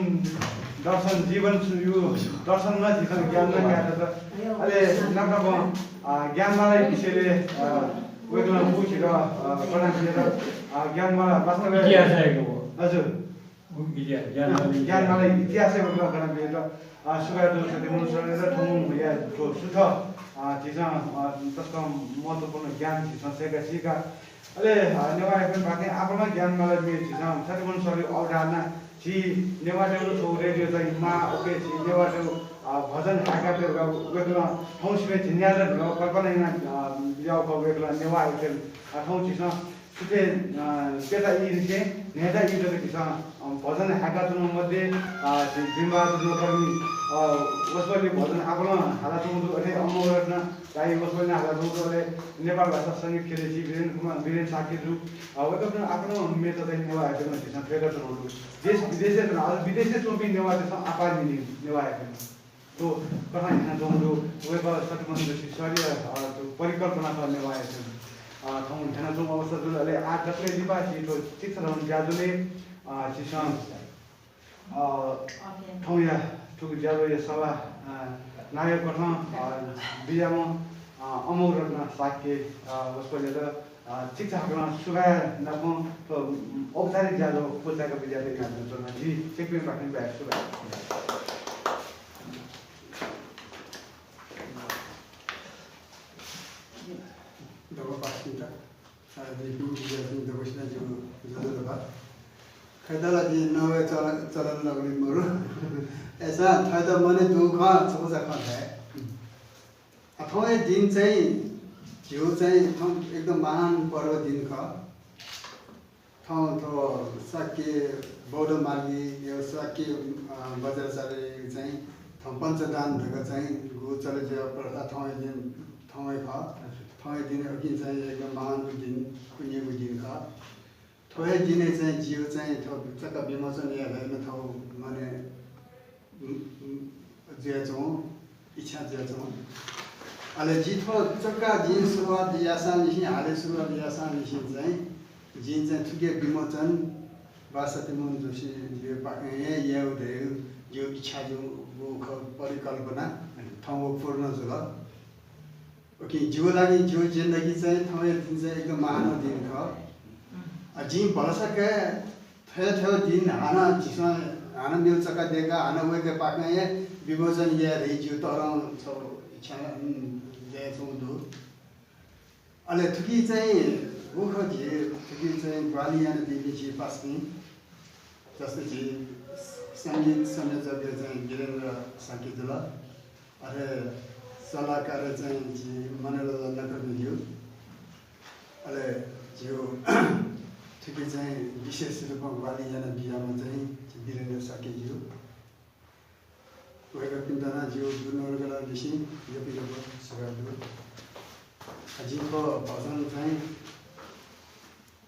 दर्शन, जीवन सु-, यु दर्शन नं झीसं ज्ञान नं कायेत। अले नाप नापं, अ, ज्ञानमालाया विषयले, अ, वय्कलं बूगु झीत, अ, कथं बियात, अ, ज्ञानमाला वास्तवय् इतिहास हे हो। हजुर। ज्ञानमाला इतिहास हे वय्कलं कथं बियात। अ, सुभाय् दु सत्यमोहन सरयात थौंया थ्व सुथ, अ, झीसं, अ, तसकं महत्त्वपूर्ण ज्ञान झीसं सय्का सीका। अले, अ, नेवाः एफएम पाखें आपालं ज्ञानमाला मे झीसं सत्यमोहन सरया अवधारणा, झी नेवाःतय्गु थ्व रेडियो चाहिँ मां, OK, झी नेवाःतय्गु, अ, भजन हाय्कातय्गु वय्कलं थौंसिबें झिंन्यादँ न्ह्यः कल्पना याना, अ, बिज्याःगु खः वय्कलं नेवाः एफएम, अ, थौं झीसं सुथय्, अ, प्यता ई निसें न्हय्ता ई तक झीसं, अ, भजन हाय्काच्वनागु मध्ये, अ, झी बिम्बहादुर नखर्मी, अ, वसपोलया भजन आपालं हालाच्वंगु दु, अथे अमोघरत्न दाइ वसपोलया हालाच्वंगु दु, अले नेपाल भाषा संगीत ख्यलय् झी वीरेन्द्र कुमार, वीरेन्द्र शाक्य जु, अ, वय्कःपिं आपालं मेत चाहिँ नेवाः एफएम झीसं थ्वयाकाच्वनागु दु। देश विदेशय् च्वनाः, अझ विदेशय् च्वंपिं नेवाःतय्सं आपाः न्यनी नेवाः एफएम। थ्व कथं यानाच्वंगु दु, वय्कः सत्यमोहन जोशी सरया, अ, थ्व परिकल्पना खः नेवाः एफएम। अ, थौं यानाच्वंगु अवस्था जुल। अले आः दकलय् लिपा झी थ्व चिकित्सा धर्म ज्याझ्वलय्, अ, झीसं, अ, थौंया थुगु ज्याझ्वःया सभा, अ, नायः कथं, अ, बिज्याम्ह, अ, अमोघरत्न शाक्य, अ, वसपोलयात अ, चिकित्सा हाकनं सुभाय् नापं थ्व औपचारिक ज्याझ्वः क्वचाय्का बिज्यात इनाप यानाच्वना। झी सकलें पाखें बाया सुभाय्। दक्व पासापिन्त, अ, जिपिं विद्यार्थी दक्वसिनं जिगु ज्वजलपा। खय्‌त ला जिं नवय् चलन, चलन लगुलि मरु। अय्‌सां थःत मनय् दुगु खँ छकूचा खँ धाये। अ, थौंया दिं चाहिँ झीगु चाहिँ थौं एकदम महान पर्व दिं खः। थौं थ्व शाक्य बौद्ध मार्गी, यो शाक्य, अ, वज्राचार्य चाहिँ थौं पञ्चदान धकाः चाहिँ गु चले जुयाः प्रथा थौंया दिं, थौंया खः। थौंया दिं उकिं चाहिँ एकदम महान दिं, पुण्यगु दिं खः। थ्व हे दिनय् चाहिँ जिगु चाहिँ थ्व चक्का विमोचन याये धइम्ह थ्व मनय्, उम्, उम्, जुयाच्वं, इच्छा जुयाच्वं। अले जि थ्व चक्का जिं सुरुवात याःसांनिसें, हाले सुरुवात याःसांनिसें चाहिँ जिं चाहिँ थुकिया विमोचन बाः सत्यमोहन जोशी जुया पाखें हे यायेगु धइगु जिगु इच्छा जूगु खः, परिकल्पना थौं व पूर्ण जुल। OK, जिगु लागि जिगु जिन्दगी चाहिँ थौंया दिं चाहिँ एकदम महान दिं खः। अ, जिं भलसा कये थ्व थ्व दिं हानं झीसं हानं मेगु चक्का दय्काः हानं वय्कःया पाखें हे विमोचन याये धइगु जिगु तःधंगु छगू इच्छा, उम्, दयाच्वंगु दु। अले थुकी चाहिँ गु खः झी, थुकी चाहिँ ग्वाहालि यानादीपिं झी पासापिं, जस्तै झी संगीत संयोजक चाहिँ वीरेन्द्र शाक्य जुल, अथे सल्लाहकार चाहिँ झी मनोरञ्जन नकर्मी ज्यू, अले झीगु थुकी चाहिँ विशेष रूपमा ग्वाहालि यानाबियाम्ह चाहिँ झी वीरेन्द्र शाक्य ज्यू। वय्कःपिन्त नं जिगु गुरुवर्गलिसें यक्व यक्व सुभाय् दु। अ, जिं थ्व भजन चाहिँ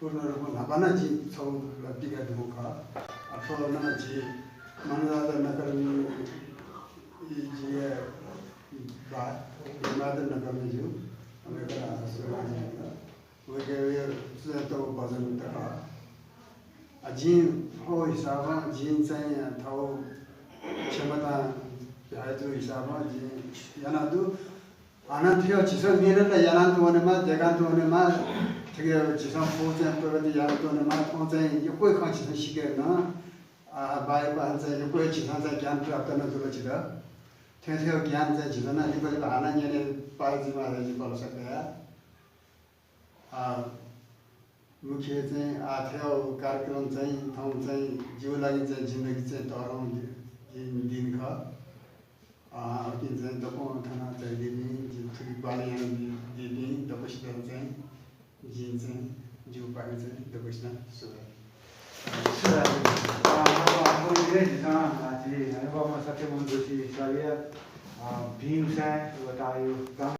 पूर्ण रूपमा न्हापा नं जिं छगू ला पिकादीगु खः। अ, थ्व नं झी मनोरञ्जन नकर्मी, इ, जिया बा, बिम्बहादुर नकर्मी ज्यू, वय्कलं सुरुवात यात। वय्कःया सुझावतःगु भजन तक। अ, जिं थ्व हिसाबं जिं चाहिँ थःगु क्षमता भ्यायेगु हिसाबं जिं यानादु। हानं थ्व झीसं मेहनत यानातुं वनेमा, दय्कातुं वनेमा, थुकी झीसं फु चाहिँ प्रगति यानातुं वनेमा, थ्व चाहिँ यक्व खँ झीसं सिके नं, अ, बाहेक चाहिँ यक्व झीसं चाहिँ ज्ञान प्राप्त नं जुल झीत। थ्व थ्व ज्ञान चाहिँ झीसं नं लिपा लिपा हानं न्यने पाय् जुइमा धइगु जिं भलसा कया। अ, मुख्य चाहिँ आः थ्व कार्यक्रम चाहिँ थौं चाहिँ जिगु लागि चाहिँ जिन्दगी चाहिँ तःधंगु दिन, दिन खः। अ, उकिं चाहिँ दक्वं थन चाहिँ दीपिं, जि थुलि ग्वाहालि यानादीपिं दक्वसित चाहिँ जिं चाहिँ जिगु पाखें चाहिँ दक्वसित सुभाय्। सुभाय्। अ, अब, अब झीसं, अ, झी हनेबहःम्ह सत्यमोहन जोशी सरया, अ, भिं उसाँय् व ताःया